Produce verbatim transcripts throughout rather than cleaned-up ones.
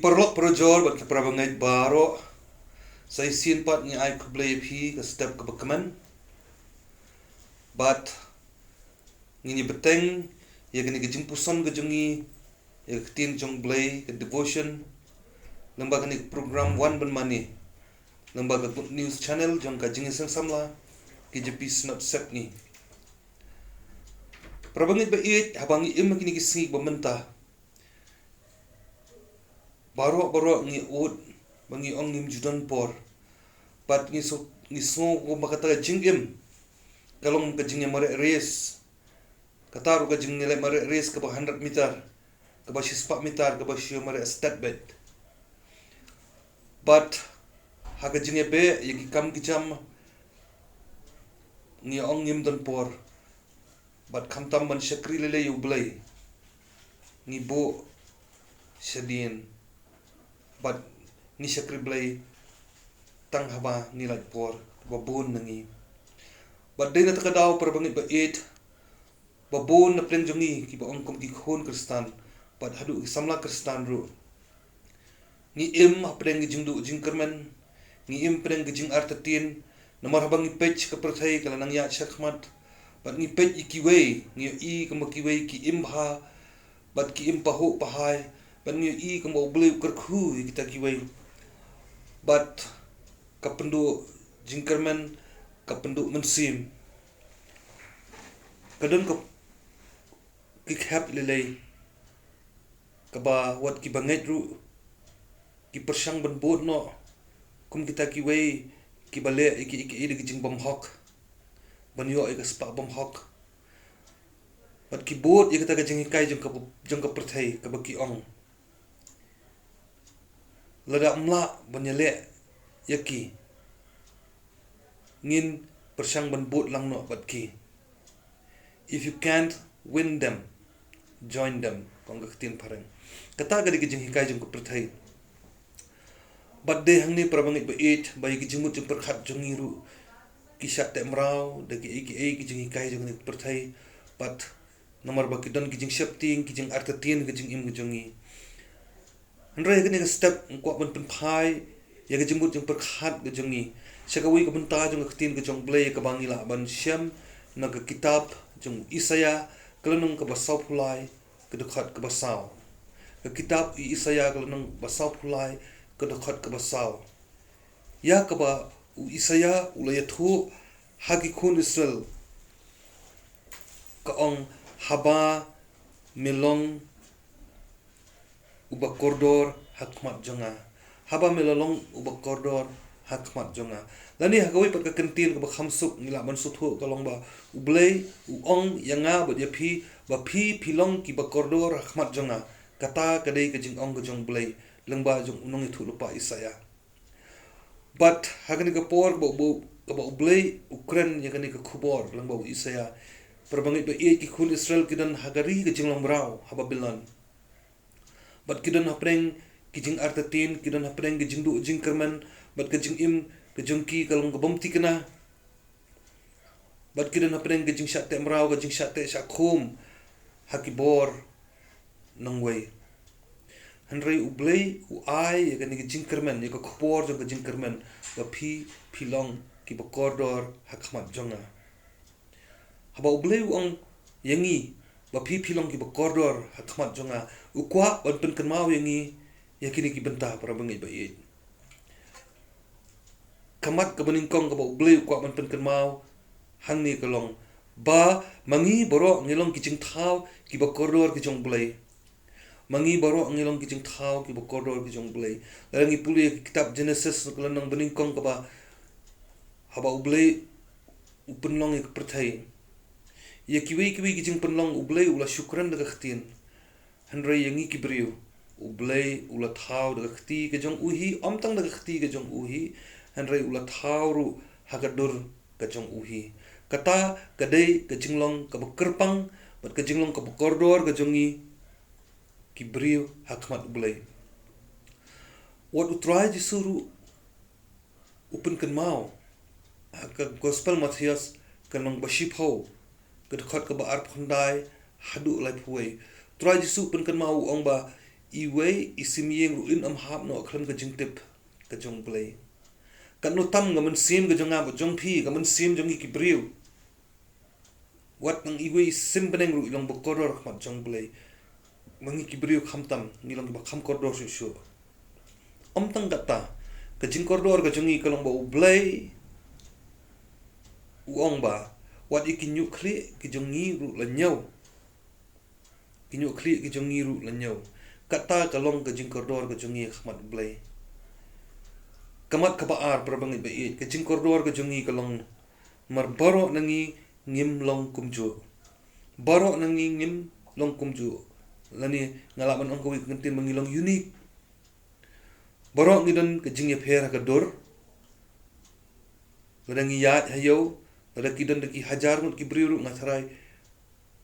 Paralok parajor bad ki parabangeit baroh, sa shisien pat ngi ai khublei ïa phi ka step kaba kmen. Bad ngin ïa bteng ïa kane ka jingpuson ka jong ngi ïa ka ktien jong U Blei, ka devotion, lyngba kane ka program Wan Ban Mane, lyngba ka Good News Channel jong ka Jingïaseng Samla K J P Synod Sepngi. Parabangeit ba ïeit, haba ngi im ha kine ki sngi ba mynta, baroh baroh ngi ud ba ngi ong ngim ju don por. Bad ngi sngew, ngi sngew kumba kata ka jingim ka long ka jingïamareh race. Kata ruh ka jingïaleh mareh race kaba hundred meter, kaba shispah meter, kaba shu mareh stet beit. Bad ha ka jingïabeh ïa ki kam ki jam, ngi ong ngim don por. Bad khamtam ban shakri lei lei ïa U Blei, ngi buh shadien. Bad ngi shakri Blei tang haba ngi lait por, ba bun na ngi. Bad dei na kata ka daw, parabangeit ba ïeit, ba bun na pdeng jong ngi kiba ong kum ki khun Khristan, bad haduh ki samla Khristan ruh, ngi im hapdeng ki jingduh jingkyrmen, ngi im hapdeng ki jingartatien, namar haba ngi peit ka pyrthei ka la nang ïaid shakhmat, bad ngi peit ïa kiwei, ngi ïohi kumba kiwei ki im bha, bad ki im pahuh pahai, bad ngi ïohi kumba U Blei u kyrkhu ïa kita kiwei. Bad ka pynduh jingkyrmen, ka pynduh mynsiem. Ka don ka, ki khep lei lei, kaba wat kiba ngeit ruh ki pyrshang ban bud noh kum kita kiwei kiba leh ïa ki, ïa ki, ïa ki jingbymhok, ban ïoh ïa ka spah bymhok. Bad ki bud ïa kata ka jinghikai jong ka, jong ka pyrthei, kaba ki ong, lada ym lah ban ïaleh ïa ki, ngin pyrshang ban bud lang noh bad ki. If you can't win them, join them, ka ong ka ktien phareng. Kata ka dei ka jinghikai jong ka pyrthei. Bad dei hangne, parabangeit ba ïeit, ba ïa ki jingmut jingpyrkhat jong ngi ruh ki shah teh mraw da kiei kiei ki jinghikai jong ka pyrthei. Bad namar ba ki don ki jingsheptieng, ki jingartatien ka jingim ka jong ngi. Hynrei ha kane ka step nga kwah ban pynphai ïa ka jingmut jingpyrkhat ka jong ngi sha kawei ka bynta jong ka ktien ka jong U Blei, ïa kaba ngi lah ban shem na ka kitab jong u Isaïah, ka lynnong kaba sawphew lai, ka dkhot kaba saw. Ka kitab u Isaïah, ka lynnong ba sawphew lai, ka dkhot kaba saw. Ïa kaba u Isaïah u la ïathuh ha ki khun Israel, ka ong, haba me long uba kordor ha khmat jong nga. Haba me la long uba kordor ha khmat jong nga. Lane ha kawei pat ka kyntien kaba kham suk ngi lah ban sngewthuh ka long ba U Blei u ong ïa nga bad ïa phi, ba phi phi long kiba kordor ha khmat jong nga. Kata ka dei ka jingong ka jong U Blei lyngba jong u nongïathuhlypa Isaïah. Bad ha kane ka por kaba U, kaba U Blei u kren ïa kane ka khubor lyngba u Isaïah, parabangeit ba ïeit, ki khun Israel ki don ha ka ri ka jinglong mraw ha Babilon. Bad ki don hapdeng ki jingartatien, ki don hapdeng ki jingduh jingkyrmen, bad ka jingim ka jong ki ka long ka bym thikna. Bad ki don hapdeng ka jingshah teh mraw, ka jingshah teh shah khum ha ki bor nongwei. Hynrei U Blei u ai ïa kane ka jingkyrmen, ïa ka khubor jong ka jingkyrmen, ba phi phi long kiba kordor ha khmat jong nga. Haba U Blei u ong ïa ngi ba phi phi long kiba kordor ha khmat jong nga, u kwah ban pynkynmaw ïa ngi ïa kine ki bynta, parabangeit ba ïeit. Ka mat kaba nyngkong kaba U Blei u kwah ban pynkynmaw hangne ka long ba ma ngi baroh ngi long ki jingthaw kiba kordor ki jong U Blei. Ma ngi baroh ngi long ki jingthaw kiba kordor ki jong U Blei. Lada ngi pule ïa ka kitab Genesis, ka lynnong ba nyngkong, kaba haba U Blei u pynlong ïa ka pyrthei, ïa kiwei kiwei ki jingpynlong U Blei u la shu kren da ka ktien. Hynrei ïa ngi ki briew, U Blei u la thaw da ka kti ka jong u hi, ym tang da ka kti ka jong u hi, hynrei u la thaw ruh ha ka dur ka jong u hi. Kata ka dei ka jinglong kaba kyrpang bad ka jinglong kaba kordor ka jong ngi ki briew ha khmat U Blei. Wat U Trai Jisu ruh u pynkynmaw ha ka Gospel Mathaios, ka lynnong ba shiphew, ka dkhot kaba arphew khyndai haduh laiphew wei. U Trai Jisu u pynkynmaw, u ong ba Iwei i sim ïing ruh in ym hap noh khlem ka jingtip ka jong U Blei. Katno tam ka mynsiem ka jong nga bad jong phi, ka mynsiem jong ngi ki briew. Wat nang iwei i sim bneng ruh i long ba kordor ha khmat jong U Blei. Ma ngi ki briew khamtam, ngi long kiba kham kordor shuh shuh. Ym tang kata, ka jingkordor ka jong ngi ka long ba U Blei u ong ba, wat ïa ki ñiuh khlieh ki jong ngi ruh la ñiew. Ki ñiuh khlieh ki jong ngi ruh la ñiew. Kata ka long ka jingkordor ka jong ngi ha khmat U Blei. Ka mat kaba ar, para bangeit ba ïeit, ka jingkordor ka jong ngi ka long namar baroh na ngi ngim long kumjuh. Baroh na ngi ngim long kumjuh. Lane nga lah ban ong kawei ka ktien ba ngi long unique. Baroh ngi don ka jingïapher ha ka dur. Lada ngi ïaid ha ïew, lada ki don da ki hajar ngut ki briew ruh, nga tharai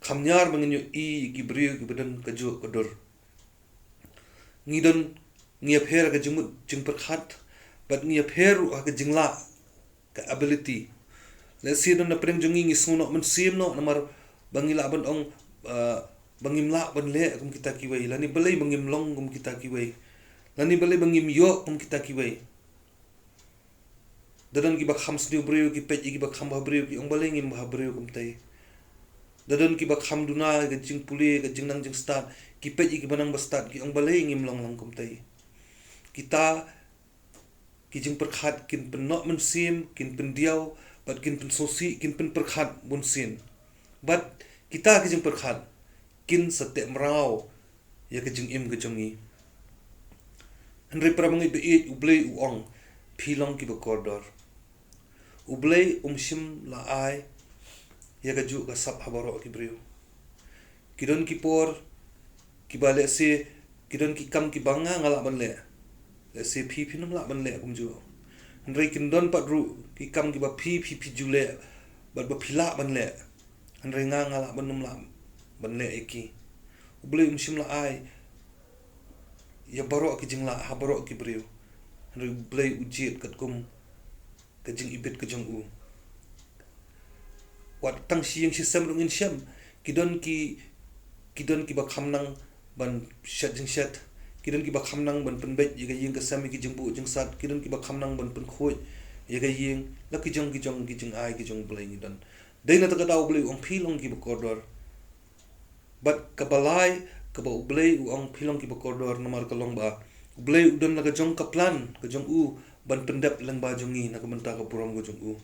kham ñiar ba ngin ïohi ki briew kiba don kajuh ka dur. Ngi don, ngi ïapher ha ka jingmut jingpyrkhat, bad ngi ïapher ruh ha ka jinglah, ka ability. Lehse don na pdeng jong ngi ngi sngew noh mynsiem noh namar ba ngi lah ban ong, ah, ba ngim lah ban leh kum kita kiwei, lane balei ba ngim long kum kita kiwei, lane balei ba ngim ïoh kum kita kiwei. Da don kiba kham sniew briew, ki peit ïa kiba kham bha briew, ki ong balei ngim bha briew kumtei. Da don kiba kham duna ka jingpule, ka jingnang jingstad, ki peit ïa kiba nang ba stad, ki ong balei ngim long lang kumtei. Kita ki jingpyrkhat kin pynnoh mynsiem, kin pyndiaw, bad kin pynsngewsih, kin pynpyrkhat bunsien. Bad kita ki jingpyrkhat kin sa teh mraw ïa ka jingim ka jong ngi. Hynrei para bangeit ba ïeit, U Blei u ong, phi long kiba kordor. U Blei um shym la ai ïa kajuh ka sap ha baroh ki briew. Ki don ki por kiba lehse ki don ki kam kiba nga nga lah ban leh, lehse phi phin ym lah ban leh kumjuh. Hynrei kin don pat ruh ki kam kiba phi phi phi ju leh bad ba phi lah ban leh, hynrei nga nga lah ban ym lah ban leh ïa ki. U Blei um shym la ai ïa baroh ki jinglah ha baroh ki briew. Hynrei U Blei u jied katkum ka jingibit ka jong u. Wat tang shi ïing shi sem ruh ngin shem, ki don ki, ki don kiba kham nang ban shet jingshet, ki don kiba kham nang ban pynbeit ïa ka ïing ka sem, ïa ki jingbuh jingsat, ki don kiba kham nang ban pynkhuid ïa ka ïing, la ki jong ki jong ki jingai ki jong U Blei ngi don. Dei na kata ka daw U Blei u ong phi long kiba kordor. Bad kaba lai, kaba U Blei u ong phi long kiba kordor namar ka long ba U Blei u don la ka jong ka plan ka jong u ban pyndep lyngba jong ngi na ka bynta ka burom ka jong u.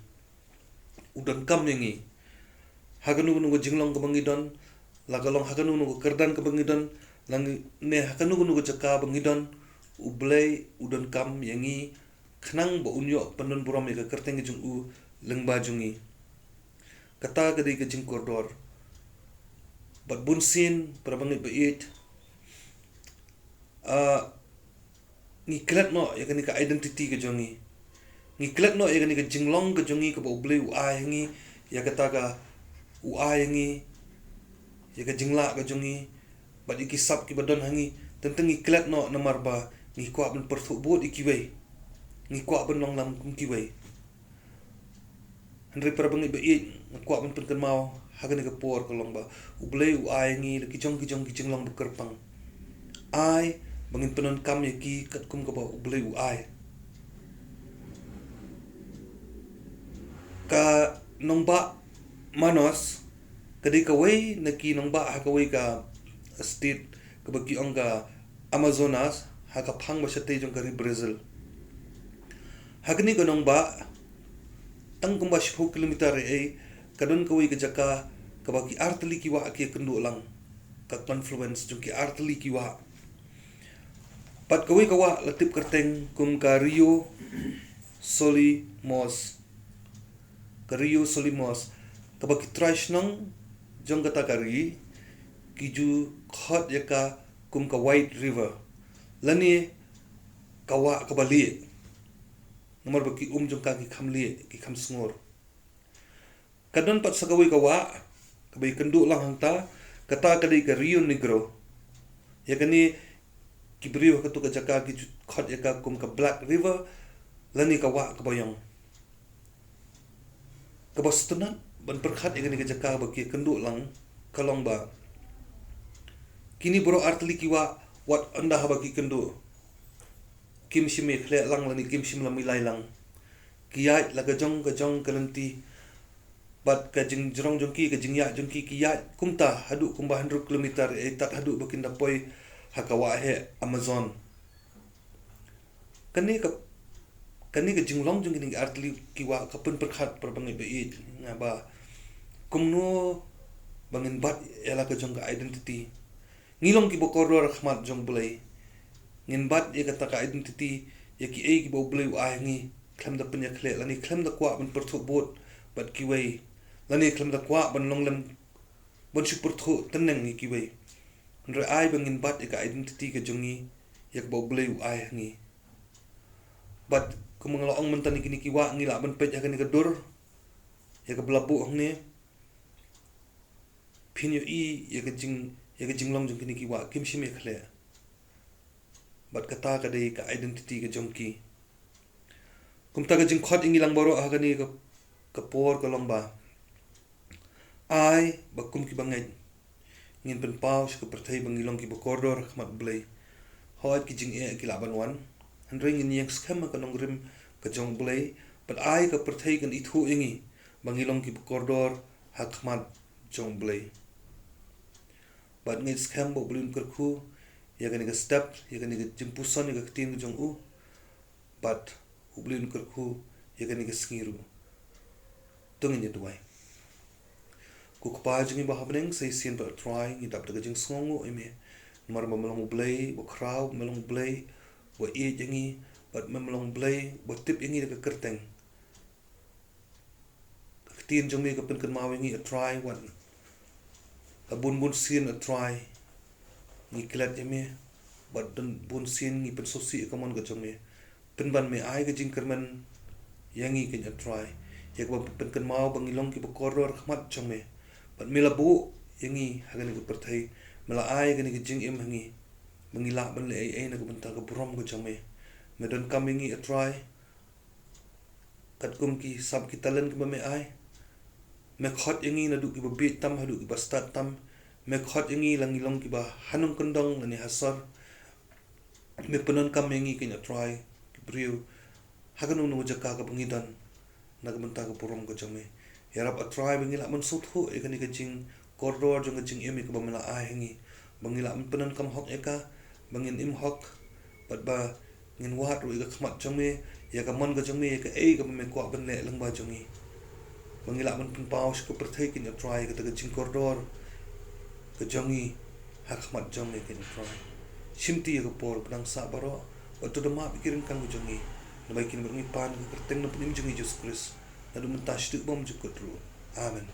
U donkam ïa ngi ha kano kano ka jinglong kaba ngi don, la ka long ha kano kano ka kyrdan kaba ngi don, la ngi ne ha kano kano ka jaka ba ngi don. U Blei u donkam ïa ngi khnang ba un ïoh pyndon burom ïa ka kyrteng ka jong u lyngba jong ngi. Kata ka dei ka jingkordor. Bad bunsien, para bangeit ba ïeit, ah, ngi klet noh ïa kane ka identity ka jong ngi. Ngi klet noh ïa kane ka jinglong ka jong ngi kaba U Blei u ai ha ngi, ïa kata ka u ai ha ngi ïa ka jinglah ka jong ngi bad ïa ki sap kiba don ha ngi. Teng teng ngi klet noh namar ba ngi kwah ban pyrthuh bud ïa kiwei, ngi kwah ban long lam kum kiwei. Hynrei para bangeit ba ïeit, nga kwah ban pynkynmaw ha kane ka por ka long ba U Blei u ai ngi la ki jong ki jong ki jinglong ba kyrpang. Ai ba ngin pyndonkam ïa ki katkum kaba U Blei u ai. Ka nongbah Manaus ka dei kawei na ki nongbah ha kawei ka state kaba ki ong ka Amazonas, ha ka phang ba shatei jong ka ri Brazil. Ha kane ka nongbah, tang kumba shiphew kilometer ei ei, ka don kawei ka jaka kaba ki artylli ki wah ki ïakynduh lang, ka confluence jong ki artylli ki wah. Bad kawei ka wah la tip kyrteng kum ka Rio Solimões. Ka Rio Solimões, kaba ki trai shnong jong kata ka ri ki ju khot ïa ka kum ka White River, lane ka wah kaba lieh. Namar ba ki um jong ka ki kham lieh, ki kham sngur. Ka don pat sa kawei ka wah kaba ïakynduh lang hangta, kata ka dei ka Rio Negro. Ïa kane ki briew ha katu ka jaka ki ju khot ïa ka kum ka Black River, lane ka wah kaba ïong. Kaba sngewtynnat ban pyrkhat ïa kane ka jaka ba ki ïakynduh lang ka long ba kine baroh artylli ki wah wat ynda haba ki kynduh, kim shym ïakhleh lang lane kim shym lam ïalai lang. Ki ïaid la ka jong ka jong ka lynti. Bad ka jingjrong jong ki, ka jingïaid jong ki, ki ïaid kumta haduh kumba hynriew kilometer, eh, tad haduh ba kin da poi ha ka wah heh Amazon. Kane ka, kane ka jinglong jong kine ki artylli ki wah ka pynpyrkhat para bangeit ba ïeit, nga ba kumno ba ngin bat ïa la ka jong ka identity. Ngi long kiba kordor ha khmat jong U Blei. Ngin bat ïa kata ka identity, ïa kiei kiba U Blei u ai ha ngi, khlem da pynïakhleh, lane khlem da kwah ban pyrthuh bud bad kiwei, lane khlem da kwah ban long lem, ban shu pyrthuh tyneng ïa kiwei. Hynrei ai ba ngin bat ïa ka identity ka jong ngi, ïa kaba U Blei u ai ha ngi. Bad kumba nga la ong mynta, kine ki wah ngi lah ban peit ha kane ka dur, ïa kaba la buh hangne. Phin ïohi ïa ka jing, ïa ka jinglong jong kine ki wah, kim shym ïakhleh. Bad kata ka dei ka identity ka jong ki. Kumta ka jingkhot ïa ngi lang baroh ha kane ka, ka por ka long ba, ai ba kum ki bangeit ngin pynpaw sha ka pyrthei ba ngi long kiba kordor ha khmat U Blei. Hooid, ki jingeh ki lah ban wan, hynrei ngin ïeng skhem ha ka nongrim ka jong U Blei. Bad ai ka pyrthei kan ithuh ïa ngi ba ngi long kiba kordor ha khmat jong U Blei. Bad ngeit skhem ba U Blei un kyrkhu ïa kane ka step, ïa kane ka jingpuson ïa ka ktien ka jong u. Bad U Blei un kyrkhu ïa kane ka sngi ruh. To ngin ïa duwai. Ko Kpa jong ngi ba ha bneng, sa shisien pat, A Trai, ngi dap da ka jingsngewnguh ïa me. Namar ba me long U Blei ba khraw, me long U Blei ba ïeit ïa ngi, bad me long U Blei ba tip ïa ngi da ka kyrteng. Ka ktien jong me ka pynkynmaw ïa ngi, A Trai, wat la bun bun sien, A Trai, ngi klet ïa me, bad don bun sien ngi pynsngewsih ïa ka mon ka jong me. Pynban me ai ka jingkyrmen ïa ngi kein, A Trai, ïa kaba pynkynmaw ba ngi long kiba kordor ha khmat jong me. Bad me la buh ïa ngi ha kane ka pyrthei, me la ai kane ka jingim ha ngi, ba ngi lah ban leh ei ei na ka bynta ka burom ka jong me. Me donkam ïa ngi, A Trai, katkum ki sap ki talent kiba me ai. Me khot ïa ngi naduh kiba bieit tam haduh kiba stad tam. Me khot ïa ngi la ngi long kiba ha nongkyndong lane ha sor. Me pyndonkam ïa ngi kein, A Trai, ki briew, ha kano kano ka jaka kaba ngi don, na ka bynta ka burom ka jong me. Ïarap, A Trai, ba ngi lah ban sngewthuh ïa kane ka jingkordor jong ka jingim ïa kaba me la ai ha ngi, ba ngi lah ban pyndonkam hok ïa ka, ba ngin im hok, bad ba ngin wad ruh ïa ka khmat jong me, ïa ka mon ka jong me, ïa kaei kaba me kwah ban leh lyngba jong ngi, ba ngi lah ban pynpaw sha ka pyrthei kein, A Trai, kata ka jingkordor ka jong ngi ha khmat jong me kein, A Trai. Shimti ïa ka por, ba dang sah baroh, bad to da map ïa ki ryngkang ka jong ngi. Namar kine baroh ngi pan ha ka kyrteng na pdeng jong ngi Jisu Khrist, naduh mynta shaduh bymjukut ruh. Amen.